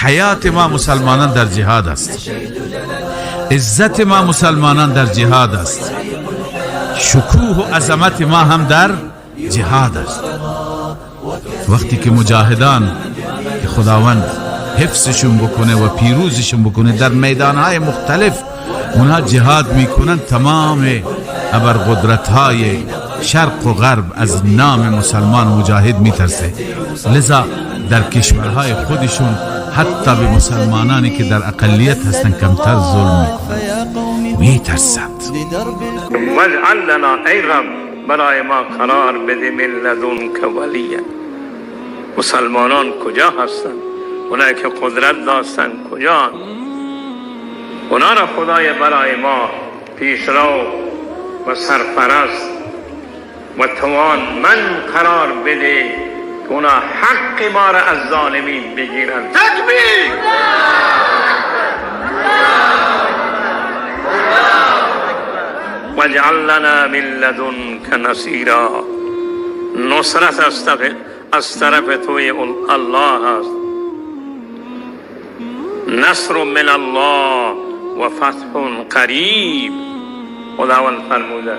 حیات ما مسلمانان در جهاد است، عزت ما مسلمانان در جهاد است، شکوه و عظمت ما هم در جهاد است. وقتی که مجاهدان که خداوند حفظشون بکنه و پیروزشون بکنه در میدانهای مختلف اونها جهاد میکنن، تمام ابرقدرت‌های شرق و غرب از نام مسلمان و مجاهد میترسه. لذا در کشورهای خودشون حتی به مسلمانانی که در اقلیت هستن کمتر ظلم میکنن، میترسند. واجعل لنا ای رب برای ما قرار بده من لدنک ولیا. مسلمانان کجا هستند؟ اونایی که قدرت داشتن کجا؟ اونا را خدای برای ما پیشرو و سرپرست و توانمند قرار بده که اونا حق ما را از ظالمین بگیرن. تکبیر! واجعل لنا من لدنک نصیرا. نصرت از طرف توی الله است. نصر من الله و فتح قریب. خداوند فرموده.